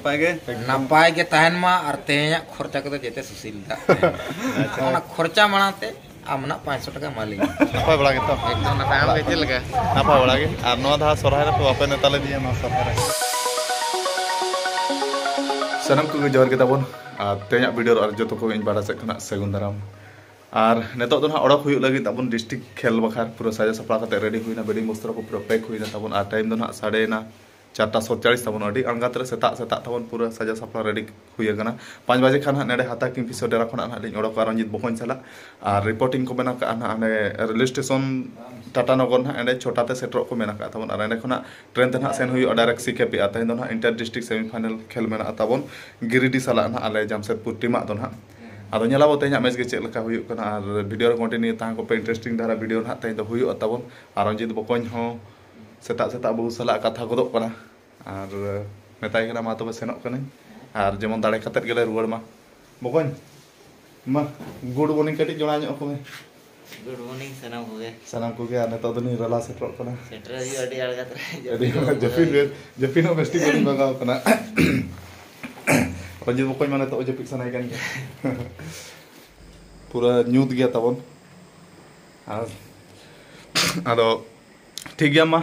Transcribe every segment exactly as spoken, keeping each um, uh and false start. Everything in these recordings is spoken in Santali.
ᱱᱟᱯᱟᱭ ᱜᱮ᱾ ᱱᱟᱯᱟᱭ ᱜᱮ ᱛᱟᱦᱮᱱ ᱢᱟ ᱟᱨ ᱛᱮᱦᱮᱧᱟᱜ ᱠᱷᱚᱨᱪᱟ ᱠᱚᱫᱚ ᱡᱮᱛᱮ ᱥᱩᱥᱤᱞ ᱫᱟ᱾ ᱚᱱᱟ ᱠᱷᱚᱨᱪᱟ ᱢᱟᱲᱟᱝ ᱛᱮ ᱟᱢ ᱱᱟᱜ ᱯᱟᱸᱪᱥᱚ ᱴᱟᱠᱟ ᱮᱢᱟ ᱞᱤᱧ ᱢᱮ᱾ ᱱᱟᱯᱟᱭ ᱵᱟᱲᱟ ᱜᱮᱛᱚ? ᱮᱠᱫᱚᱢ ᱱᱟᱯᱟᱭ᱾ ᱟᱢ ᱜᱮ ᱪᱮᱫ ᱞᱮᱠᱟ? ᱱᱟᱯᱟᱭ ᱵᱟᱲᱟ ᱜᱮ᱾ ᱟᱨ ᱱᱚᱣᱟ ᱫᱷᱟᱣ ᱥᱚᱨᱦᱟᱭ ᱨᱮᱯᱮ ᱵᱟᱯᱮ ᱱᱮᱣᱛᱟ ᱞᱮᱫᱤᱧᱟ ᱱᱚᱣᱟ ᱥᱚᱨᱦᱟᱭ ᱨᱮ? ᱥᱟᱱᱟᱢ ᱠᱚᱜᱮ ᱡᱚᱦᱟᱨ ᱜᱮ ᱛᱟᱵᱚᱱ᱾ ᱟᱨ ᱛᱮᱦᱮᱧᱟᱜ ᱵᱷᱤᱰᱤᱭᱳ ᱨᱮ ᱟᱨ ᱡᱚᱛᱚ ᱠᱚᱜᱮ ᱤᱧ ᱯᱟᱦᱴᱟ ᱥᱮᱫ ᱠᱷᱚᱱᱟᱜ ᱥᱟᱹᱜᱩᱱ ᱫᱟᱨᱟᱢ᱾ ᱟᱨ ᱱᱤᱛᱚᱜ ᱫᱚ ᱱᱟᱦᱟᱜ ᱚᱰᱚᱠ ᱦᱩᱭᱩᱜ ᱞᱟᱹᱜᱤᱫ ᱛᱟᱵᱚᱱ ᱰᱤᱥᱴᱨᱤᱠᱴ ᱠᱷᱮᱞ ᱵᱟᱠᱷᱨᱟ ᱯᱩᱨᱟᱹ ᱥᱟᱡᱟᱣ ᱥᱟᱯᱲᱟᱣ ᱠᱟᱛᱮ ᱨᱮᱰᱤ ᱦᱩᱭᱱᱟ, ᱵᱮᱰᱤᱝ ᱵᱚᱥᱛᱨᱚ ᱠᱚ ᱯᱩᱨᱟᱹ ᱯᱮᱠ ᱦᱩᱭᱱᱟ ᱛᱟᱵᱚᱱ᱾ ᱟᱨ ᱴᱟᱭᱤᱢ ᱫᱚ ᱱᱟᱦᱟᱜ ᱥᱟᱰᱮᱭᱮᱱᱟ ᱪᱟᱨᱴᱟ ᱥᱚᱛᱪᱟᱲᱤᱥ ᱛᱟᱵᱚᱱ᱾ ᱟᱹᱰᱤ ᱟᱬᱜᱟᱛ ᱨᱮ ᱥᱮᱛᱟᱜ ᱥᱮᱛᱟᱜ ᱛᱟᱵᱚᱱ ᱯᱩᱨᱟᱹ ᱥᱟᱡᱟᱣ ᱥᱟᱯᱲᱟᱣ ᱨᱮᱰᱤ ᱦᱩᱭ ᱟᱠᱟᱱᱟ᱾ ᱯᱟᱸᱪ ᱵᱟᱡᱮ ᱠᱷᱟᱱ ᱦᱟᱸᱜ ᱱᱚᱰᱮ ᱦᱟᱛᱟ ᱠᱤᱝᱯᱷᱤᱥᱚᱨ ᱰᱮᱨᱟ ᱠᱷᱚᱱᱟᱜ ᱦᱟᱸᱜ ᱞᱤᱧ ᱚᱰᱚᱠᱚᱜᱼᱟ ᱨᱚᱧᱡᱤᱛ ᱵᱚᱠᱚᱧ ᱥᱟᱞᱟᱜ᱾ ᱟᱨ ᱨᱤᱯᱳᱨᱴᱤᱝ ᱠᱚ ᱢᱮᱱᱟᱜ ᱠᱟᱜᱼᱟ ᱦᱟᱸᱜ ᱦᱟᱸᱰᱮ ᱨᱮᱞᱣᱮ ᱥᱴᱮᱥᱚᱱ ᱴᱟᱴᱟ ᱱᱚᱜᱚᱨ ᱦᱟᱸᱜ ᱚᱸᱰᱮ ᱪᱷᱚᱴᱟ ᱛᱮ ᱥᱮᱴᱮᱨᱚᱜ ᱠᱚ ᱢᱮᱱᱟᱜ ᱠᱟᱜᱼᱟ ᱛᱟᱵᱚᱱ᱾ ᱟᱨ ᱚᱸᱰᱮ ᱠᱷᱚᱱᱟᱜ ᱴᱨᱮᱱ ᱛᱮ ᱱᱟᱦᱟᱜ ᱥᱮᱱ ᱦᱩᱭᱩᱜᱼᱟ ᱰᱟᱭᱨᱮᱠᱴ ᱥᱤ ᱠᱮ ᱯᱤ᱾ ᱟᱨ ᱛᱮᱦᱮᱧ ᱫᱚ ᱱᱟᱦᱟᱜ ᱤᱱᱴᱟᱨ ᱰᱤᱥᱴᱨᱤᱠᱴ ᱥᱮᱢᱤ ᱯᱷᱟᱭᱱᱟᱞ ᱠᱷᱮᱞ ᱢᱮᱱᱟᱜᱼᱟ ᱛᱟᱵᱚᱱ ᱜᱤᱨᱤᱰᱤ ᱥᱟᱞᱟᱜ ᱱᱟᱦᱟᱜ ᱟᱞᱮ ᱡᱟᱢᱥᱮᱫᱽᱯᱩᱨ ᱴᱤᱢᱟᱜ ᱫᱚ ᱱᱟᱦᱟᱜ᱾ ᱟᱫᱚ ᱧᱮᱞᱟᱵᱚ ᱛᱮᱦᱮᱧᱟᱜ ᱢᱮᱪ ᱜᱮ ᱪᱮᱫ ᱞᱮᱠᱟ ᱦᱩᱭᱩᱜ ᱠᱟᱱᱟ᱾ ᱟᱨ ᱵᱷᱤᱰᱤᱭᱳ ᱨᱮ ᱠᱚᱱᱴᱤᱱᱤᱭᱩ ᱛᱟᱦᱮᱸ ᱠᱚᱯᱮ, ᱤᱱᱴᱟᱨᱮᱥᱴᱤᱝ ᱫᱷᱟᱨᱟ ᱵᱷᱤᱰᱤᱭᱳ ᱱᱟᱦᱟᱜ ᱛᱮᱦᱮᱧ ᱫᱚ ᱦᱩᱭᱩᱜᱼᱟ ᱛᱟᱵᱚᱱ᱾ ᱟᱨ ᱨᱚᱧᱡᱤᱛ ᱵᱚᱠᱚᱧ ᱦᱚᱸ ᱥᱮᱛᱟᱜ ᱥᱮᱛᱟᱜ ᱵᱟᱹᱦᱩ ᱥᱟᱞᱟᱜ ᱠᱟᱛᱷᱟ ᱜᱚᱫᱚᱜ ᱠᱟᱱᱟ᱾ ᱟᱨ ᱢᱮᱛᱟᱭ ᱠᱟᱱᱟ, "ᱢᱟ ᱛᱚᱵᱮ ᱥᱮᱱᱚᱜ ᱠᱟᱹᱱᱟᱹᱧ, ᱟᱨ ᱡᱮᱢᱚᱱ ᱫᱟᱲᱮ ᱠᱟᱛᱮᱫ ᱜᱮᱞᱮ ᱨᱩᱣᱟᱹᱲ ᱢᱟ᱾" ᱵᱚᱠᱚᱧ, ᱢᱟ, ᱜᱩᱰ ᱢᱚᱨᱱᱤᱝ ᱠᱟᱹᱴᱤᱡ ᱡᱚᱲᱟᱣ ᱧᱚᱜ ᱟᱠᱚ ᱢᱮ᱾ ᱜᱩᱰ ᱢᱚᱨᱱᱤᱝ ᱥᱟᱱᱟᱢ ᱠᱚᱜᱮ᱾ ᱥᱟᱱᱟᱢ ᱠᱚᱜᱮ, ᱟᱨ ᱱᱤᱛᱚᱜ ᱫᱚ ᱱᱩᱭ ᱨᱟᱞᱟ ᱥᱮᱴᱮᱨᱚᱜ ᱠᱟᱱᱟ᱾ ᱥᱮᱴᱮᱨ ᱦᱩᱭᱩᱜᱼᱟ ᱟᱹᱰᱤ ᱟᱬᱜᱟᱛ ᱨᱮ᱾ ᱟᱹᱰᱤ ᱡᱟᱹᱯᱤᱫ ᱡᱟᱹᱯᱤᱫ ᱵᱮᱥ, ᱡᱟᱹᱯᱤᱫ ᱦᱚᱸ ᱵᱮᱥ ᱴᱷᱤᱠ ᱵᱟᱹᱞᱤᱧ ᱵᱷᱟᱜᱟᱣ ᱠᱟᱱᱟ᱾ ᱨᱚᱧᱡᱤᱛ ᱵᱚᱠᱚᱧ ᱢᱟ ᱱᱤᱛᱚᱜ ᱡᱟᱹᱯᱤᱫ ᱥᱟᱱᱟᱭ ᱠᱟᱱ ᱜᱮᱭᱟ᱾ ᱯᱩᱨᱟᱹ ᱧᱩᱛ ᱜᱮᱭᱟ ᱛᱟᱵᱚᱱ᱾ ᱟᱨ ᱟᱫᱚ ᱴᱷᱤᱠ ᱜᱮᱭᱟ, ᱢᱟ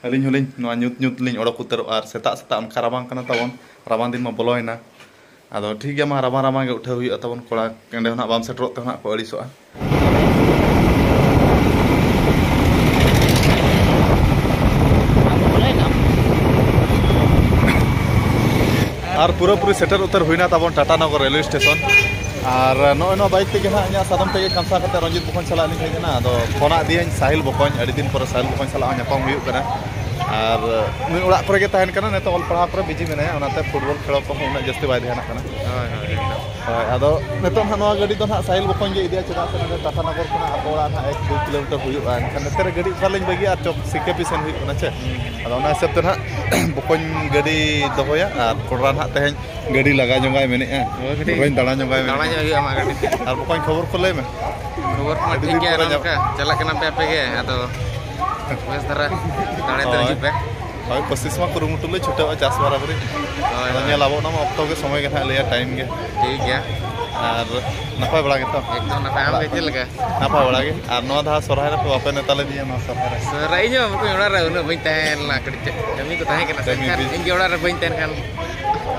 ᱟᱹᱞᱤᱧ ᱦᱚᱸᱞᱤᱧ ᱱᱚᱣᱟ ᱧᱩᱛ ᱧᱩᱛ ᱞᱤᱧ ᱚᱰᱚᱠ ᱩᱛᱟᱹᱨᱚᱜᱼᱟ᱾ ᱟᱨ ᱥᱮᱛᱟᱜ ᱥᱮᱛᱟᱜ ᱚᱱᱠᱟ ᱨᱟᱵᱟᱝ ᱠᱟᱱᱟ ᱛᱟᱵᱚᱱ, ᱨᱟᱵᱟᱝ ᱫᱤᱱ ᱢᱟ ᱵᱚᱞᱚᱭᱮᱱᱟ᱾ ᱟᱫᱚ ᱴᱷᱤᱠ ᱜᱮᱭᱟ, ᱢᱟ ᱨᱟᱵᱟᱝ ᱨᱟᱵᱟᱝ ᱜᱮ ᱩᱴᱷᱟᱹᱣ ᱦᱩᱭᱩᱜᱼᱟ ᱛᱟᱵᱚᱱ, ᱠᱚᱲᱟ ᱚᱸᱰᱮ ᱦᱚᱸ ᱱᱟᱜ ᱵᱟᱢ ᱥᱮᱴᱮᱨᱚᱜ ᱛᱮ ᱱᱟᱜ ᱠᱚ ᱟᱹᱲᱤᱥᱚᱜᱼᱟ᱾ ᱟᱨ ᱯᱩᱨᱟᱹᱯᱩᱨᱤ ᱥᱮᱴᱮᱨ ᱩᱛᱟᱹᱨ ᱦᱩᱭᱱᱟ ᱛᱟᱵᱚᱱ ᱴᱟᱴᱟ ᱱᱚᱜᱚᱨ ᱨᱮᱞᱣᱮ ᱥᱴᱮᱥᱚᱱ᱾ ᱟᱨ ᱱᱚᱜᱼᱚᱭ ᱱᱚᱣᱟ ᱵᱟᱭᱤᱠ ᱛᱮᱜᱮ ᱦᱟᱸᱜ ᱤᱧᱟᱹᱜ ᱥᱟᱫᱚᱢ ᱛᱮᱜᱮ ᱠᱟᱢᱥᱟ ᱠᱟᱛᱮ ᱨᱚᱧᱡᱤᱛ ᱵᱚᱠᱚᱧ ᱥᱟᱞᱟᱜ ᱞᱤᱧ ᱦᱮᱡ ᱮᱱᱟ᱾ ᱟᱫᱚ ᱯᱷᱳᱱᱟᱫ ᱫᱤᱭᱟᱹᱧ ᱥᱟᱦᱤᱞ ᱵᱚᱠᱚᱧ, ᱟᱹᱰᱤ ᱫᱤᱱ ᱯᱚᱨᱮ ᱥᱟᱦᱤᱞ ᱵᱚᱠᱚᱧ ᱥᱟᱞᱟᱜ ᱦᱚᱸ ᱧᱟᱯᱟᱢ ᱦᱩᱭᱩᱜ ᱠᱟᱱᱟ᱾ ᱟᱨ ᱱᱩᱭ ᱚᱲᱟᱜ ᱠᱚᱨᱮ ᱜᱮ ᱛᱟᱦᱮᱱ ᱠᱟᱱᱟ, ᱱᱤᱛᱚᱜ ᱚᱞ ᱯᱟᱲᱦᱟᱣ ᱠᱚᱨᱮ ᱵᱤᱡᱤ ᱢᱮᱱᱟᱭᱟ, ᱚᱱᱟᱛᱮ ᱯᱷᱩᱴᱵᱚᱞ ᱠᱷᱮᱞᱳ ᱠᱚᱦᱚᱸ ᱩᱱᱟᱹᱜ ᱡᱟᱹᱥᱛᱤ ᱵᱟᱭ ᱫᱷᱮᱭᱟᱱᱟᱜ ᱠᱟᱱᱟ᱾ ᱦᱳᱭ, ᱦᱳᱭ, ᱮᱠᱫᱚᱢ᱾ ᱦᱳᱭ, ᱟᱫᱚ ᱱᱤᱛᱚᱜ ᱱᱟᱦᱟᱜ ᱱᱚᱣᱟ ᱜᱟᱹᱰᱤ ᱫᱚ ᱱᱟᱦᱟᱜ ᱥᱟᱦᱤᱞ ᱵᱚᱠᱚᱧ ᱜᱮ ᱤᱫᱤᱭᱟ, ᱪᱮᱫᱟᱜ ᱥᱮ ᱱᱚᱰᱮ ᱴᱟᱴᱟ ᱱᱚᱜᱚᱨ ᱠᱷᱚᱱᱟᱜ ᱟᱠᱚ ᱚᱲᱟᱜ ᱱᱟᱦᱟᱜ ᱮᱠ ᱫᱩᱭ ᱠᱤᱞᱳᱢᱤᱴᱟᱨ ᱦᱩᱭᱩᱜᱼᱟ᱾ ᱮᱱᱠᱷᱟᱱ ᱱᱚᱛᱮ ᱨᱮ ᱜᱟᱹᱰᱤ ᱚᱠᱟ ᱨᱮᱞᱤᱧ ᱵᱟᱹᱜᱤᱭᱟ ᱟᱨ ᱪᱚᱠ ᱥᱤ ᱠᱮ ᱯᱤ ᱥᱮᱱ ᱦᱩᱭᱩᱜ ᱠᱟᱱᱟ ᱪᱮ? ᱟᱫᱚ ᱚᱱᱟ ᱦᱤᱥᱟᱹᱵ ᱛᱮ ᱱᱟᱦᱟᱜ ᱵᱚᱠᱚᱧ ᱜᱟᱹᱰᱤ ᱫᱚᱦᱚᱭᱟ ᱟᱨ ᱠᱚᱲᱟ ᱱᱟᱦᱟᱜ ᱛᱮᱦᱮᱧ ᱜᱟᱹᱰᱤ ᱞᱟᱜᱟ ᱡᱚᱝᱟᱭ ᱢᱮᱱᱮᱫᱼᱟ᱾ ᱦᱳᱭ, ᱠᱟᱹᱴᱤᱡ ᱵᱟᱹᱧ ᱫᱟᱬᱟ ᱡᱚᱝᱟᱭ ᱫᱟᱬᱟ ᱢᱮᱱᱮᱫᱼᱟ᱾ ᱧᱚᱜ ᱦᱩᱭᱩᱜᱼᱟ ᱟᱢᱟᱜ ᱜᱟᱹᱰᱤ ᱛᱮ᱾ ᱟᱨ ᱵᱚᱠᱚᱧ ᱠᱷᱚᱵᱚᱨ ᱠᱚ ᱞᱟᱹᱭ ᱢᱮ᱾ ᱠᱷᱚᱵᱚᱨ ᱠᱚᱢᱟ ᱟᱹᱰᱤ ᱴᱷᱤᱠ ᱫᱤᱱ ᱜᱮᱭᱟ, ᱯᱚᱨᱮ ᱱᱚᱜᱼᱚ ᱧᱟᱯ- ᱱᱚᱝᱠᱟ ᱪᱟᱞᱟᱜ ᱠᱟᱱᱟ ᱯᱮ ᱟᱯᱮ ᱜᱮ, ᱟᱫᱚ ᱵᱮᱥ ᱫᱷᱟᱨᱟ ᱫᱟᱲᱮ ᱛᱮ ᱦᱳᱭ᱾ ᱦᱤᱡᱩᱜ ᱯᱮ᱾ ᱦᱳᱭ, ᱠᱳᱥᱤᱥ ᱢᱟ ᱠᱩᱨᱩᱢᱩᱴᱩ ᱞᱮ ᱪᱷᱩᱴᱟᱹᱣᱟ ᱪᱟᱥ ᱵᱟᱨᱟᱵᱟᱹᱨᱤ᱾ ᱦᱳᱭ, ᱟᱫᱚ ᱦᱳᱭ᱾ ᱧᱮᱞ ᱟᱵᱚᱱᱟ, ᱚᱠᱛᱚ ᱜᱮ ᱥᱚᱢᱚᱭ ᱜᱮ ᱱᱟᱦᱟᱜ ᱞᱟᱹᱭᱟ, ᱴᱟᱭᱤᱢ ᱜᱮ᱾ ᱴᱷᱤᱠ ᱜᱮᱭᱟ᱾ ᱟᱨ ᱱᱟᱯᱟᱭ ᱵᱟᱲᱟ ᱜᱮᱛᱚ? ᱮᱠᱫᱚᱢ ᱱᱟᱯᱟᱭ᱾ ᱟᱢ ᱜᱮ ᱪᱮᱫ ᱞᱮᱠᱟ? ᱱᱟᱯᱟᱭ ᱵᱟᱲᱟ ᱜᱮ᱾ ᱟᱨ ᱱᱚᱣᱟ ᱫᱷᱟᱣ ᱥᱚᱨᱦᱟᱭ ᱨᱮ ᱵᱟᱯᱮ ᱱᱮᱣᱛᱟ ᱞᱮᱫᱤᱧᱟ ᱱᱚᱣᱟ ᱥᱚᱨᱦᱟᱭ ᱨᱮ? ᱥᱚᱨᱦᱟᱭ ᱤᱧ ᱦᱚᱸ ᱵᱟᱹᱧ, ᱚᱲᱟᱜ ᱨᱮ ᱩᱱᱟᱹᱜ ᱵᱟᱹᱧ ᱛᱟᱦᱮᱸ ᱞᱮᱱᱟ, ᱠᱟᱹᱴᱤᱡ ᱠᱟᱹᱢᱤ ᱠᱚ ᱛᱟᱦᱮᱸ ᱠᱟᱱᱟ ᱥᱮ, ᱠᱟᱹᱢᱤ ᱮᱱᱠᱷᱟᱱ ᱵᱤᱡᱤ᱾ ᱤᱧ ᱜᱮ ᱚᱲᱟᱜ ᱨᱮ ᱵᱟᱹᱧ ᱛᱟᱦᱮᱱ ᱠᱷᱟᱱ᱾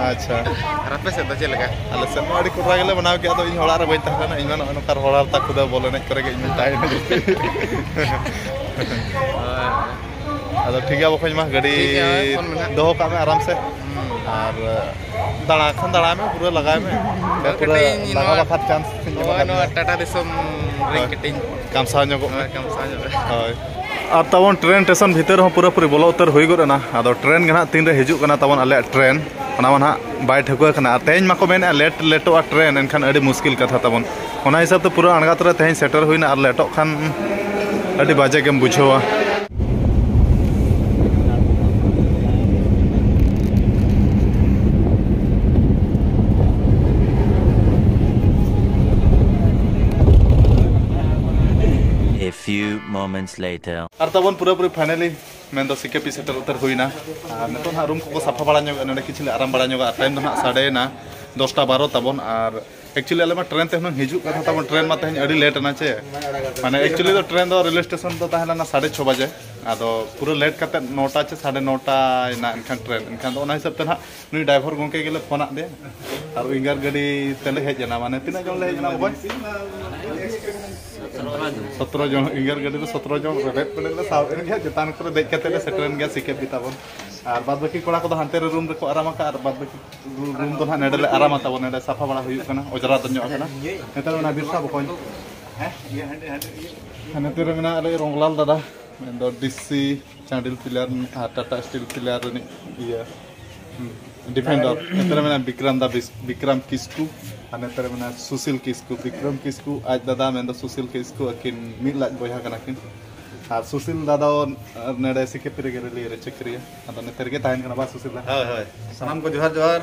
ᱟᱪᱪᱷᱟ᱾ ᱟᱨ ᱟᱯᱮ ᱥᱮᱫ ᱫᱚ ᱪᱮᱫ ᱞᱮᱠᱟ? ᱟᱞᱮ ᱥᱮᱫ ᱦᱚᱸ ᱟᱹᱰᱤ ᱠᱚᱰᱨᱟ ᱜᱮᱞᱮ ᱢᱟᱱᱟᱣ ᱠᱮᱫᱟ, ᱟᱫᱚ ᱤᱧ ᱦᱚᱸ ᱚᱲᱟᱜ ᱨᱮ ᱵᱟᱹᱧ ᱛᱟᱦᱮᱸ ᱞᱮᱱᱟ᱾ ᱤᱧ ᱢᱟ ᱱᱚᱜᱼᱚᱭ ᱱᱚᱝᱠᱟ ᱨᱚᱲ ᱦᱟᱨᱛᱟ ᱠᱚᱫᱚ ᱵᱚᱞ ᱮᱱᱮᱡ ᱠᱚᱨᱮ ᱜᱮ ᱤᱧ ᱢᱟ ᱛᱟᱦᱮᱸ ᱠᱟᱱᱟ ᱡᱟᱹᱥᱛᱤ᱾ ᱦᱳᱭ᱾ ᱟᱫᱚ ᱴᱷᱤᱠ ᱜᱮᱭᱟ ᱵᱚᱠᱚᱧ, ᱢᱟ ᱜᱟᱹᱰᱤ ᱴᱷᱤᱠ ᱜᱮᱭᱟ, ᱦᱳᱭ, ᱯᱷᱳᱱ ᱢᱮ ᱱᱟᱦᱟᱜ᱾ ᱫᱚᱦᱚ ᱠᱟᱜ ᱢᱮ ᱟᱨᱟᱢ ᱥᱮ᱾ ᱦᱩᱸ᱾ ᱟᱨ ᱫᱟᱬᱟ ᱠᱷᱟᱱ ᱫᱟᱬᱟᱭ ᱢᱮ, ᱯᱩᱨᱟᱹ ᱞᱟᱜᱟᱭ ᱢᱮ᱾ ᱦᱳᱭ, ᱯᱩᱨᱟᱹ ᱠᱟᱹᱴᱤᱡ ᱤᱧ ᱞᱟᱜᱟ ᱱᱚᱣᱟ, ᱵᱟᱠᱷᱟᱨ ᱪᱟᱱᱥ ᱤᱧ ᱦᱳᱭ, ᱮᱢᱟᱠᱟᱫ ᱱᱚᱣᱟ ᱢᱮᱭᱟ᱾ ᱴᱟᱴᱟ ᱫᱤᱥᱚᱢ ᱨᱮ ᱦᱳᱭ᱾ ᱠᱟᱹᱴᱤᱡ ᱠᱟᱢᱥᱟᱣ ᱧᱚᱜᱚᱜ ᱢᱮ᱾ ᱦᱳᱭ, ᱠᱟᱢᱥᱟᱣ ᱧᱚᱜᱚᱜ ᱢᱮ᱾ ᱦᱳᱭ᱾ ᱟᱨ ᱛᱟᱵᱚᱱ ᱴᱨᱮᱱ ᱥᱴᱮᱥᱚᱱ ᱵᱷᱤᱛᱟᱹᱨ ᱨᱮᱦᱚᱸ ᱯᱩᱨᱟᱹᱯᱩᱨᱤ ᱵᱚᱞᱚ ᱩᱛᱟᱹᱨ ᱦᱩᱭ ᱜᱚᱫ ᱮᱱᱟ᱾ ᱟᱫᱚ ᱴᱨᱮᱱ ᱜᱮ ᱱᱟᱦᱟᱜ ᱛᱤᱱᱨᱮ ᱦᱤᱡᱩᱜ ᱠᱟᱱᱟ ᱛᱟᱵᱚᱱ ᱟᱞᱮᱭᱟᱜ ᱴᱨᱮᱱ, ᱚᱱᱟ ᱢᱟ ᱱᱟᱦᱟᱜ ᱵᱟᱭ ᱴᱷᱟᱹᱣᱠᱟᱹ ᱠᱟᱱᱟ᱾ ᱟᱨ ᱛᱮᱦᱮᱧ ᱢᱟᱠᱚ ᱢᱮᱱᱮᱫᱼᱟ ᱞᱮᱴ ᱞᱮᱴᱚᱜᱼᱟ ᱴᱨᱮᱱ, ᱮᱱᱠᱷᱟᱱ ᱟᱹᱰᱤ ᱢᱩᱥᱠᱤᱞ ᱠᱟᱛᱷᱟ ᱛᱟᱵᱚᱱ᱾ ᱚᱱᱟ ᱦᱤᱥᱟᱹᱵ ᱛᱮ ᱯᱩᱨᱟᱹ ᱟᱬᱜᱟᱛ ᱨᱮ ᱛᱮᱦᱮᱧ ᱥᱮᱴᱮᱨ ᱦᱩᱭᱱᱟ, ᱟᱨ ᱞᱮᱴᱚᱜ ᱠᱷᱟᱱ ᱟᱹᱰᱤ ᱵᱟᱡᱮ ᱜᱮᱢ ᱵᱩᱡᱷᱟᱹᱣᱟ᱾ A few moments later. ᱟᱨ ᱛᱟᱵᱚᱱ ᱯᱩᱨᱟᱹᱯᱩᱨᱤ finally ᱢᱮᱱᱫᱚ ᱥᱤ ᱠᱮ ᱯᱤ ᱥᱮᱴᱮᱨ ᱩᱛᱟᱹᱨ ᱦᱩᱭᱱᱟ᱾ ᱟᱨ ᱱᱤᱛᱚᱜ ᱱᱟᱦᱟᱜ ᱨᱩᱢ ᱠᱚᱠᱚ ᱥᱟᱯᱷᱟ ᱵᱟᱲᱟ ᱧᱚᱜ ᱮᱫᱟ, ᱱᱚᱰᱮ ᱠᱤᱪᱷᱩ ᱞᱮ ᱟᱨᱟᱢ ᱵᱟᱲᱟ ᱧᱚᱜᱟ᱾ ᱟᱨ ᱴᱟᱭᱤᱢ ᱫᱚ ᱱᱟᱦᱟᱜ ᱥᱟᱰᱮᱭᱮᱱᱟ ᱫᱚᱥᱴᱟ ᱵᱟᱨᱚ ᱛᱟᱵᱚᱱ᱾ ᱟᱨ actually ᱟᱞᱮ ᱢᱟ ᱴᱨᱮᱱ ᱛᱮ ᱦᱩᱱᱟᱹᱝ ᱦᱤᱡᱩᱜ ᱠᱟᱛᱷᱟ ᱛᱟᱵᱚᱱ, ᱴᱨᱮᱱ ᱢᱟ ᱛᱮᱦᱮᱧ ᱟᱹᱰᱤ ᱞᱮᱴ ᱮᱱᱟ ᱪᱮ᱾ ᱢᱟᱱᱮ actually ᱫᱚ ᱴᱨᱮᱱ ᱫᱚ ᱨᱮᱞᱣᱮ ᱥᱴᱮᱥᱚᱱ ᱫᱚ ᱛᱟᱦᱮᱸ ᱞᱮᱱᱟ ᱥᱟᱲᱮ ᱪᱷᱚ ᱵᱟᱡᱮ, ᱟᱫᱚ ᱯᱩᱨᱟᱹ ᱞᱮᱴ ᱠᱟᱛᱮ ᱱᱚᱴᱟ ᱪᱮ ᱥᱟᱲᱮ ᱱᱚᱴᱟ ᱮᱱᱟ ᱮᱱᱠᱷᱟᱱ ᱴᱨᱮᱱ᱾ ᱮᱱᱠᱷᱟᱱ ᱫᱚ ᱚᱱᱟ ᱦᱤᱥᱟᱹᱵ ᱛᱮ ᱱᱟᱦᱟᱜ ᱱᱩᱭ ᱰᱨᱟᱭᱵᱷᱟᱨ ᱜᱚᱢᱠᱮ ᱜᱮᱞᱮ ᱯᱷᱳᱱᱟᱫ ᱫᱮᱭᱟ ᱟᱨ ᱩᱭᱤᱝᱜᱟᱨ ᱜᱟᱹᱰᱤ ᱛᱮᱞᱮ ᱦᱮᱡ ᱮᱱᱟ᱾ ᱢᱟᱱᱮ ᱛᱤᱱᱟᱹᱜ ᱡᱚᱱ ᱞᱮ ᱦᱮᱡ ᱮᱱᱟ ᱵᱚᱠᱚᱧ? ᱥᱚᱛᱨᱚ ᱡᱚᱱ, ᱩᱭᱤᱝᱜᱟᱨ ᱜᱟᱹᱰᱤ ᱨᱮ ᱥᱚᱛᱨᱚ ᱡᱚᱱ ᱨᱮᱵᱮᱫ ᱯᱮᱨᱮᱫ ᱞᱮ ᱥᱟᱵ ᱮᱱ ᱜᱮᱭᱟ᱾ ᱪᱮᱛᱟᱱ ᱠᱚᱨᱮ ᱫᱮᱡ ᱠᱟᱛᱮ ᱞᱮ ᱥᱮᱴᱮᱨᱮᱱ ᱜᱮᱭᱟ ᱥᱤ ᱠᱮ ᱯᱤ ᱛᱟᱵᱚᱱ᱾ ᱟᱨ ᱵᱟᱫ ᱵᱟᱹᱠᱤ ᱠᱚᱲᱟ ᱠᱚᱫᱚ ᱦᱟᱱᱛᱮ ᱨᱮ ᱨᱩᱢ ᱨᱮᱠᱚ ᱟᱨᱟᱢ ᱟᱠᱟᱫᱼᱟ, ᱟᱨ ᱵᱟᱫ ᱵᱟᱹᱠᱤ ᱨᱩ-, ᱨᱩᱢ ᱫᱚ ᱱᱟᱦᱟᱜ ᱱᱚᱰᱮ ᱞᱮ ᱟᱨᱟᱢᱟ ᱛᱟᱵᱚᱱ᱾ ᱱᱚᱰᱮ ᱥᱟᱯᱷᱟ ᱵᱟᱲᱟ ᱦᱩᱭᱩᱜ ᱠᱟᱱᱟ, ᱚᱡᱽᱨᱟ ᱫᱚ ᱧᱚᱜ ᱟᱠᱟᱱᱟ᱾ ᱱᱮᱛᱟᱨ ᱚᱱᱟ ᱵᱤᱨᱥᱟ ᱵᱚᱠᱚᱧ᱾ ᱦᱮᱸ, ᱱᱚᱛᱮ ᱨᱮ ᱢᱮᱱᱟᱜ ᱞᱮ ᱨᱚᱝᱞᱟᱞ ᱫᱟᱫᱟ, ᱢᱮᱱᱫᱚ ᱰᱤ ᱥᱤ ᱪᱟᱱᱰᱤᱞ ᱯᱤᱞᱟᱨ ᱟᱨ ᱴᱟᱴᱟ ᱥᱴᱤᱞ ᱯᱤᱞᱟᱨ ᱨᱤᱱᱤᱡ ᱤᱭᱟᱹ, ᱦᱩᱸ, ᱰᱤᱯᱷᱮᱱᱰᱟᱨ᱾ ᱱᱚᱛᱮ ᱨᱮ ᱢᱮᱱᱟᱜᱼᱟ ᱵᱤᱠᱨᱟᱢ ᱫᱟ, ᱵᱤᱥ-, ᱵᱤᱠᱨᱟᱢ ᱠᱤᱥᱠᱩ, ᱟᱨ ᱱᱚᱛᱮ ᱨᱮ ᱢᱮᱱᱟᱜᱼᱟ ᱥᱩᱥᱤᱞ ᱠᱤᱥᱠᱩ᱾ ᱵᱤᱠᱨᱟᱢ ᱠᱤᱥᱠᱩ ᱟᱡ ᱫᱟᱫᱟ ᱢᱮᱱᱫᱚ ᱥᱩᱥᱤᱞ ᱠᱤᱥᱠᱩ, ᱟᱹᱠᱤᱱ ᱢᱤᱫ ᱞᱟᱡ ᱵᱚᱭᱦᱟ ᱠᱟᱱᱟ ᱠᱤᱱ᱾ ᱟᱨ ᱥᱩᱥᱤᱞ ᱫᱟ ᱫᱚ ᱱᱚᱰᱮ ᱥᱤ ᱠᱮ ᱯᱤ ᱨᱮᱜᱮ ᱨᱮᱞᱣᱮ ᱨᱮ ᱪᱟᱹᱠᱨᱤᱭᱟ᱾ ᱟᱫᱚ ᱱᱚᱛᱮ ᱨᱮᱜᱮ ᱛᱟᱦᱮᱱ ᱠᱟᱱᱟ ᱵᱟ ᱥᱩᱥᱤᱞ ᱫᱟ? ᱦᱳᱭ, ᱦᱳᱭ᱾ ᱥᱟᱱᱟᱢ ᱠᱚ ᱡᱚᱦᱟᱨ, ᱡᱚᱦᱟᱨ᱾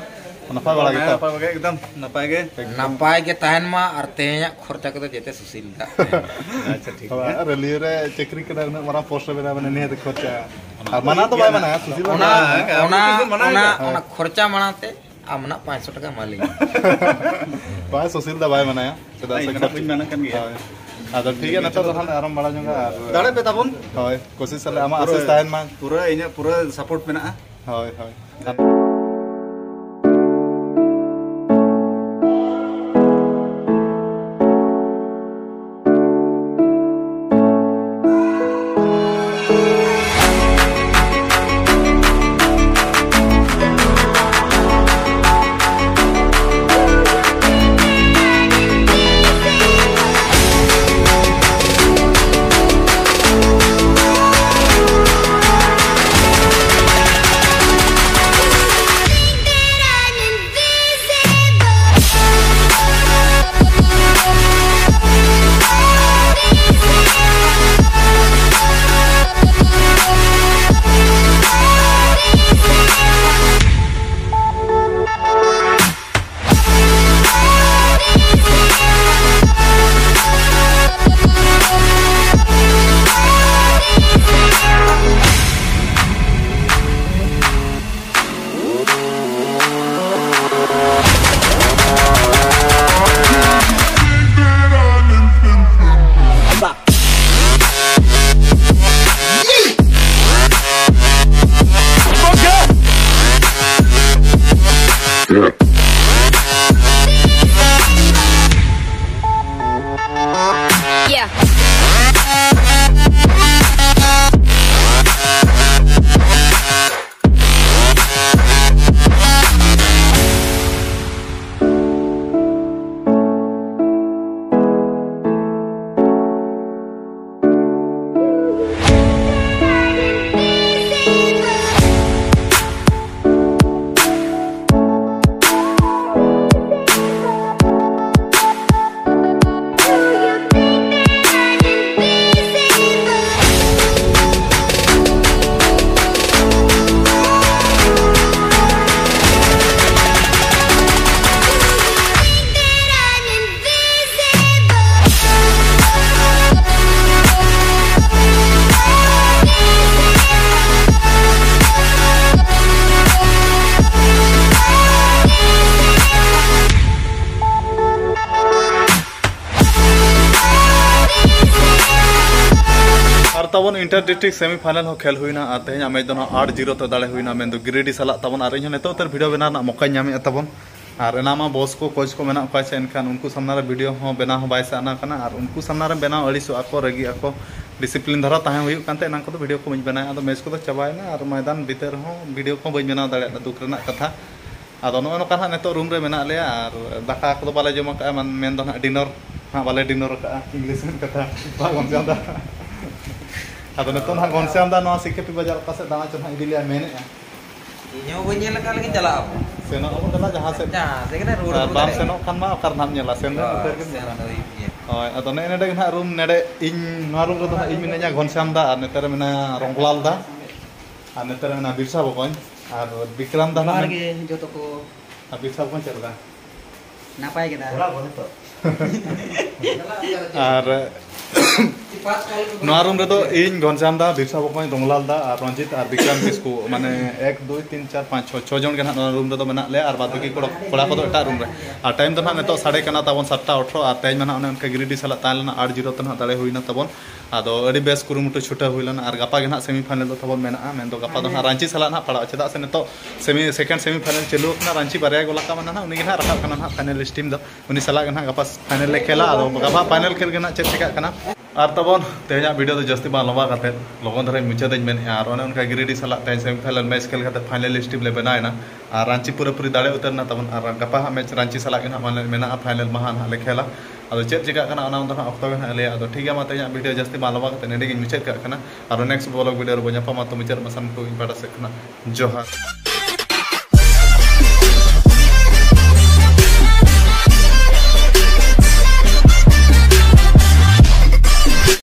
ᱱᱟᱯᱟᱭ ᱵᱟᱲᱟ ᱜᱮᱛᱚ? ᱱᱟᱯᱟᱭ ᱵᱟᱲᱟ ᱜᱮ, ᱮᱠᱫᱚᱢ ᱱᱟᱯᱟᱭ ᱜᱮ᱾ ᱱᱟᱯᱟᱭ ᱜᱮ ᱛᱟᱦᱮᱱ ᱢᱟ ᱟᱨ ᱛᱮᱦᱮᱧᱟᱜ ᱠᱷᱚᱨᱪᱟ ᱠᱚᱫᱚ ᱡᱮᱛᱮ ᱥᱩᱥᱤᱞ ᱫᱟ᱾ ᱟᱪᱪᱷᱟ, ᱴᱷᱤᱠ ᱜᱮᱭᱟ᱾ ᱨᱮᱞᱣᱮ ᱨᱮ ᱪᱟᱹᱠᱨᱤ ᱠᱟᱱᱟ, ᱩᱱᱟᱹᱜ ᱢᱟᱨᱟᱝ ᱯᱳᱥᱴ ᱨᱮ ᱢᱮᱱᱟᱭᱟ, ᱢᱟᱱᱮ ᱱᱤᱦᱟᱹᱛ ᱠᱷᱚᱨᱪᱟ᱾ ᱟᱨ ᱢᱟᱱᱟ ᱫᱚ ᱵᱟᱭ ᱢᱟᱱᱟᱭᱟ, ᱥᱩᱥᱤᱞ ᱚᱱᱟ, ᱢᱟᱱᱟ᱾ ᱚᱱᱟ, ᱚᱱᱟ, ᱚᱱᱟ ᱠᱷᱚᱨᱪᱟ ᱢᱟᱲᱟᱝ ᱛᱮ ᱟᱢ ᱱᱟᱜ ᱯᱟᱸᱪᱥᱚ ᱴᱟᱠᱟ ᱮᱢᱟ ᱞᱤᱧ᱾ ᱵᱟᱭ, ᱥᱩᱥᱤᱞ ᱫᱟ ᱵᱟᱭ ᱢᱟᱱᱟᱭᱟ᱾ ᱪᱮᱫᱟᱜ ᱥᱮ ᱤᱧ ᱢᱟᱱᱟ ᱠᱷᱚᱨᱪᱟ ᱵᱟᱹᱧ ᱢᱟᱱᱟ ᱠᱟᱱ ᱜᱮᱭᱟ᱾ ᱦᱳᱭ᱾ ᱟᱫᱚ ᱴᱷᱤᱠ ᱜᱮᱭᱟ, ᱱᱤᱛᱚᱜ ᱫᱚ ᱦᱟᱸᱜ ᱟᱨᱟᱢ ᱵᱟᱲᱟ ᱧᱚᱜᱟ ᱟᱨ ᱫᱟᱲᱮ ᱯᱮ ᱛᱟᱵᱚᱱ᱾ ᱦᱳᱭ, ᱠᱳᱥᱤᱥ ᱟᱞᱮ, ᱟᱢᱟᱜ ᱯᱩᱨᱟᱹ, ᱟᱥᱤᱥ ᱛᱟᱦᱮᱱ ᱢᱟ᱾ ᱯᱩᱨᱟᱹ ᱤᱧᱟᱹᱜ ᱯᱩᱨᱟᱹ ᱥᱟᱯᱳᱨᱴ ᱢᱮᱱᱟᱜᱼᱟ᱾ ᱦᱳᱭ, ᱦᱳᱭ᱾ ᱤᱱᱴᱟᱨ ᱰᱤᱥᱴᱨᱤᱠᱴ ᱥᱮᱢᱤ ᱯᱷᱟᱭᱱᱟᱞ ᱦᱚᱸ ᱠᱷᱮᱞ ᱦᱩᱭᱱᱟ ᱟᱨ ᱛᱮᱦᱮᱧᱟᱜ ᱢᱮᱪ ᱫᱚ ᱱᱟᱦᱟᱜ ᱟᱴ ᱡᱤᱨᱳ ᱛᱮ ᱫᱟᱲᱮ ᱦᱩᱭᱱᱟ, ᱢᱮᱱᱫᱚ ᱜᱤᱨᱤᱰᱤ ᱥᱟᱞᱟᱜ ᱛᱟᱵᱚᱱ᱾ ᱟᱨ ᱤᱧ ᱦᱚᱸ ᱱᱤᱛᱚᱜ ᱩᱛᱟᱹᱨ ᱵᱷᱤᱰᱤᱭᱳ ᱵᱮᱱᱟᱣ ᱨᱮᱱᱟᱜ ᱢᱚᱠᱟᱧ ᱧᱟᱢᱮᱫᱼᱟ ᱛᱟᱵᱚᱱ᱾ ᱟᱨ ᱮᱱᱟ ᱢᱟ ᱵᱚᱥ ᱠᱚ ᱠᱳᱪ ᱠᱚ ᱢᱮᱱᱟᱜ ᱠᱚᱣᱟ ᱥᱮ, ᱮᱱᱠᱷᱟᱱ ᱩᱱᱠᱩ ᱥᱟᱢᱱᱟ ᱨᱮ ᱵᱷᱤᱰᱤᱭᱳ ᱦᱚᱸ ᱵᱮᱱᱟᱣ ᱦᱚᱸ ᱵᱟᱭ ᱥᱟᱱᱟ ᱠᱟᱱᱟ᱾ ᱟᱨ ᱩᱱᱠᱩ ᱥᱟᱢᱱᱟ ᱨᱮ ᱵᱮᱱᱟᱣ ᱟᱹᱲᱤᱥᱚᱜᱼᱟ ᱠᱚ, ᱨᱟᱹᱜᱤᱜ ᱟᱠᱚ᱾ ᱰᱤᱥᱤᱯᱞᱤᱱ ᱫᱷᱟᱨᱟ ᱛᱟᱦᱮᱸ ᱦᱩᱭᱩᱜ ᱠᱟᱱᱛᱮ ᱮᱱᱟᱝ ᱠᱚᱫᱚ ᱵᱷᱤᱰᱤᱭᱳ ᱠᱚ ᱵᱟᱹᱧ ᱵᱮᱱᱟᱣᱮᱫᱼᱟ᱾ ᱟᱫᱚ ᱢᱮᱪ ᱠᱚᱫᱚ ᱪᱟᱵᱟᱭᱮᱱᱟ ᱟᱨ ᱢᱚᱭᱫᱟᱱ ᱵᱷᱤᱛᱟᱹᱨ ᱨᱮᱦᱚᱸ ᱵᱷᱤᱰᱤᱭᱳ ᱠᱚᱦᱚᱸ ᱵᱟᱹᱧ ᱵᱮᱱᱟᱣ ᱫᱟᱲᱮᱭᱟᱜᱼᱟ, ᱫᱩᱠ ᱨᱮᱱᱟᱜ ᱠᱟᱛᱷᱟ᱾ ᱟᱫᱚ ᱱᱚᱜᱼᱚ ᱱᱚᱝᱠᱟ ᱦᱟᱸᱜ ᱱᱤᱛᱚᱜ ᱨᱩᱢ ᱨᱮ ᱢᱮᱱᱟᱜ ᱞᱮᱭᱟ ᱟᱨ ᱫᱟᱠᱟ ᱠᱚᱫᱚ ᱵᱟᱞᱮ ᱡᱚᱢ ᱟᱠᱟᱫᱼᱟ, ᱢᱟᱱ-, ᱢᱮᱱᱫᱚ ᱦᱟᱸᱜ ᱰᱤᱱᱚᱨ ᱦᱟᱸᱜ ᱵᱟᱞᱮ ᱰᱤᱱᱚᱨ ᱟᱠᱟᱫᱼᱟ, ᱤᱝᱞᱤᱥ ᱢᱮᱱ ᱠᱟᱛᱷᱟ ᱵᱟᱝ ᱵᱚᱱ ᱡᱚᱢ ᱮᱫᱟ᱾ ᱟᱫᱚ ᱱᱤᱛᱚᱜ ᱦᱟᱸᱜ ᱜᱷᱚᱱᱥᱭᱟᱢ ᱫᱟ ᱱᱚᱣᱟ ᱥᱤ ᱠᱮ ᱯᱤ ᱵᱟᱡᱟᱨ ᱚᱠᱟ ᱥᱮᱫ ᱫᱟᱬᱟ ᱪᱚ ᱦᱟᱸᱜ ᱤᱫᱤ ᱞᱮᱭᱟ ᱢᱮᱱᱮᱫᱼᱟ᱾ ᱤᱧ ᱦᱚᱸ ᱵᱟᱹᱧ ᱧᱮᱞ ᱟᱠᱟᱫ ᱞᱮᱠᱟᱧ ᱪᱟᱞᱟᱜᱼᱟ᱾ ᱥᱮᱱᱚᱜ ᱟᱵᱚᱱ ᱫᱟᱫᱟ ᱡᱟᱦᱟᱸ ᱥᱮᱫ᱾ ᱡᱟᱦᱟᱸ ᱥᱮᱫ ᱜᱮ ᱨᱳᱰ ᱟᱨ ᱠᱚ ᱵᱟᱢ ᱫᱷᱟᱨᱮ᱾ ᱥᱮᱱᱚᱜ ᱠᱷᱟᱱ ᱢᱟ ᱚᱠᱟ ᱨᱮ ᱦᱟᱸᱜ ᱧᱮᱞᱟ, ᱥᱮᱱ ᱫᱚ ᱦᱳᱭ, ᱩᱛᱟᱹᱨ ᱜᱮᱢ ᱥᱮᱱ ᱧᱮᱞᱟ᱾ ᱫᱚ ᱦᱩᱭᱩᱜ ᱜᱮᱭᱟ᱾ ᱦᱳᱭ, ᱟᱫᱚ ᱱᱮᱜᱼᱮ ᱱᱮᱰᱮ ᱜᱮ ᱦᱟᱸᱜ ᱨᱩᱢ ᱱᱮᱰᱮ ᱤᱧ ᱱᱚᱣᱟ ᱨᱩᱢ ᱨᱮᱫᱚ ᱦᱟᱸᱜ ᱤᱧ ᱢᱤᱱᱟᱹᱧᱟ, ᱜᱷᱚᱱᱥᱭᱟᱢ ᱫᱟ ᱟᱨ ᱱᱚᱛᱮ ᱨᱮ ᱢᱮᱱᱟᱭᱟ ᱨᱚᱝᱞᱟᱞ ᱫᱟ ᱟᱨ ᱱᱚᱛᱮ ᱨᱮ ᱢᱮᱱᱟᱭᱟ ᱵᱤᱨᱥᱟ ᱵᱚᱠᱚᱧ ᱟᱨ ᱵᱤᱠᱨᱟᱢ ᱫᱟ ᱦᱟᱸᱜ ᱡᱚᱦᱟᱨ ᱢᱮᱱ- ᱜᱮ ᱡᱚᱛᱚ ᱠᱚ᱾ ᱟᱨ ᱵᱤᱨᱥᱟ ᱵᱚᱠᱚᱧ ᱪᱮᱫ ᱞᱮᱠᱟ? ᱱᱟᱯᱟᱭ ᱜᱮ ᱫᱟ᱾ ᱟᱨ ᱱᱚᱣᱟ ᱨᱩᱢ ᱨᱮᱫᱚ ᱤᱧ, ᱜᱷᱚᱱᱥᱭᱟᱢ ᱫᱟ, ᱵᱤᱨᱥᱟ ᱵᱚᱠᱚᱧ, ᱨᱚᱝᱞᱟᱞ ᱫᱟ ᱟᱨ ᱨᱚᱧᱡᱤᱛ ᱟᱨ ᱵᱤᱠᱨᱟᱢ ᱠᱤᱥᱠᱩ, ᱢᱟᱱᱮ ᱮᱠ, ᱫᱩᱭ, ᱛᱤᱱ, ᱪᱟᱨ, ᱯᱟᱸᱪ, ᱪᱷᱚ, ᱪᱷᱚ ᱡᱚᱱ ᱜᱮ ᱱᱟᱦᱟᱜ ᱱᱚᱣᱟ ᱨᱩᱢ ᱨᱮᱫᱚ ᱢᱮᱱᱟᱜ ᱞᱮᱭᱟ ᱟᱨ ᱵᱟᱫ ᱵᱟᱹᱠᱤ ᱠᱚᱲᱟ, ᱠᱚᱲᱟ ᱠᱚᱫᱚ ᱮᱴᱟᱜ ᱨᱩᱢ ᱨᱮ᱾ ᱟᱨ ᱴᱟᱭᱤᱢ ᱫᱚ ᱱᱟᱦᱟᱜ ᱱᱤᱛᱚᱜ ᱥᱟᱰᱮ ᱠᱟᱱᱟ ᱛᱟᱵᱚᱱ ᱥᱟᱛᱴᱟ ᱟᱴᱷᱨᱚ ᱟᱨ ᱛᱮᱦᱮᱧ ᱢᱟ ᱱᱟᱦᱟᱜ ᱚᱱᱮ ᱚᱱᱠᱟ ᱜᱤᱨᱤᱰᱤ ᱥᱟᱞᱟᱜ ᱛᱟᱦᱮᱸ ᱞᱮᱱᱟ, ᱟᱴ ᱡᱤᱨᱳ ᱛᱮ ᱱᱟᱦᱟᱜ ᱫᱟᱲᱮ ᱦᱩᱭᱱᱟ ᱛᱟᱵᱚᱱ᱾ ᱟᱫᱚ ᱟᱹᱰᱤ ᱵᱮᱥ ᱠᱩᱨᱩᱢᱩᱴᱩ ᱪᱷᱩᱴᱟᱹᱣ ᱦᱩᱭ ᱞᱮᱱᱟ ᱟᱨ ᱜᱟᱯᱟ ᱜᱮ ᱱᱟᱦᱟᱜ ᱥᱮᱢᱤ ᱯᱷᱟᱭᱱᱮᱞ ᱫᱚ ᱛᱟᱵᱚᱱ ᱢᱮᱱᱟᱜᱼᱟ, ᱢᱮᱱᱫᱚ ᱜᱟᱯᱟ ᱫᱚ ᱱᱟᱦᱟᱜ ᱨᱟᱸᱪᱤ ᱥᱟᱞᱟᱜ ᱱᱟᱦᱟᱜ ᱯᱟᱲᱟᱜᱼᱟ, ᱪᱮᱫᱟᱜ ᱥᱮ ᱱᱤᱛᱚᱜ ᱥᱮᱢᱤ, ᱥᱮᱠᱮᱱᱰ ᱥᱮᱢᱤ ᱯᱷᱟᱭᱱᱮᱞ ᱪᱟᱹᱞᱩ ᱟᱠᱟᱱᱟ, ᱨᱟᱸᱪᱤ ᱵᱟᱨᱭᱟ ᱜᱳᱞ ᱟᱠᱟᱫ ᱢᱮᱱᱟᱜᱼᱟ, ᱩᱱᱤ ᱜᱮ ᱱᱟᱦᱟᱜ ᱨᱟᱠᱟᱵ ᱠᱟᱱᱟ ᱱᱟᱦᱟᱜ ᱯᱷᱟᱭᱱᱮᱞᱤᱥᱴ ᱴᱤᱢ ᱫᱚ᱾ ᱩᱱᱤ ᱥᱟᱞᱟᱜ ᱜᱮ ᱱᱟᱦᱟᱜ ᱜᱟᱯᱟ ᱯᱷᱟᱭᱱᱮᱞ ᱞᱮ ᱠᱷᱮᱞᱟ᱾ ᱟᱫᱚ ᱜᱟᱯᱟ ᱯᱷᱟᱭᱱᱮᱞ ᱠᱷᱮᱞ ᱜᱮ ᱱᱟᱦᱟᱜ ᱪᱮᱫ ᱪᱤᱠᱟᱹᱜ ᱠᱟᱱᱟ᱾ ᱟᱨ ᱛᱟᱵᱚᱱ ᱛᱮᱦᱮᱧᱟᱜ ᱵᱷᱤᱰᱤᱭᱳ ᱫᱚ ᱡᱟᱹᱥᱛᱤ ᱵᱟᱝ ᱞᱚᱢᱵᱟ ᱠᱟᱛᱮ ᱞᱚᱜᱚᱱ ᱫᱷᱟᱨᱟᱧ ᱢᱩᱪᱟᱹᱫᱟᱹᱧ ᱢᱮᱱᱮᱫᱼᱟ᱾ ᱟᱨ ᱚᱱᱮ ᱚᱱᱠᱟ ᱜᱤᱨᱤᱰᱤ ᱥᱟᱞᱟᱜ ᱛᱮᱦᱮᱧ ᱥᱮᱢᱤ ᱯᱷᱟᱭᱱᱮᱞ ᱢᱮᱪ ᱠᱷᱮᱞ ᱠᱟᱛᱮ ᱯᱷᱟᱭᱱᱮᱞᱤᱥᱴ ᱴᱤᱢ ᱞᱮ ᱵᱮᱱᱟᱣ ᱮᱱᱟ᱾ ᱟᱨ ᱨᱟᱸᱪᱤ ᱯᱩᱨᱟᱹᱯᱩᱨᱤ ᱫᱟᱲᱮ ᱩᱛᱟᱹᱨ ᱮᱱᱟ ᱛᱟᱵᱚᱱ᱾ ᱟᱨ ᱜᱟᱯᱟ ᱦᱟᱸᱜ ᱢᱮᱪ ᱨᱟᱸᱪᱤ ᱥᱟᱞᱟᱜ ᱜᱮ ᱱᱟᱦᱟᱜ ᱢᱟᱱᱮ ᱢᱮᱱᱟᱜᱼᱟ, ᱯᱷᱟᱭᱱᱮᱞ ᱢᱟᱦᱟ ᱱᱟᱦᱟᱜ ᱞᱮ ᱠᱷᱮᱞᱟ᱾ ᱟᱫᱚ ᱪᱮᱫ ᱪᱤᱠᱟᱹᱜ ᱠᱟᱱᱟ ᱚᱱᱟ ᱫᱚ ᱦᱟᱸᱜ ᱚᱠᱛᱚ ᱜᱮ ᱱᱟᱦᱟᱜ ᱞᱟᱹᱭᱟ᱾ ᱟᱫᱚ ᱴᱷᱤᱠ ᱜᱮᱭᱟ, ᱢᱟ ᱛᱮᱦᱮᱧᱟᱜ ᱵᱷᱤᱰᱤᱭᱳ ᱡᱟᱹᱥᱛᱤ ᱵᱟᱝ ᱞᱚᱢᱵᱟ ᱠᱟᱛᱮ ᱱᱚᱸᱰᱮ ᱜᱤᱧ ᱢᱩᱪᱟᱹᱫ ᱠᱟᱜ ᱠᱟᱱᱟ᱾ ᱟᱨ ᱱᱮᱠᱥᱴ ᱵᱞᱚᱜ ᱵᱷᱤᱰᱤᱭᱳ ᱨᱮᱵᱚᱱ ᱧᱟᱯᱟᱢᱟ᱾ ᱛᱚ ᱢᱩᱪᱟᱹᱫ ᱢᱟ ᱥᱟᱱᱟᱢ ᱠᱚ ᱤᱧ ᱯᱟᱦᱴᱟ ᱥᱮᱫ ᱠᱷᱚᱱᱟᱜ ᱡᱚᱦᱟᱨ᱾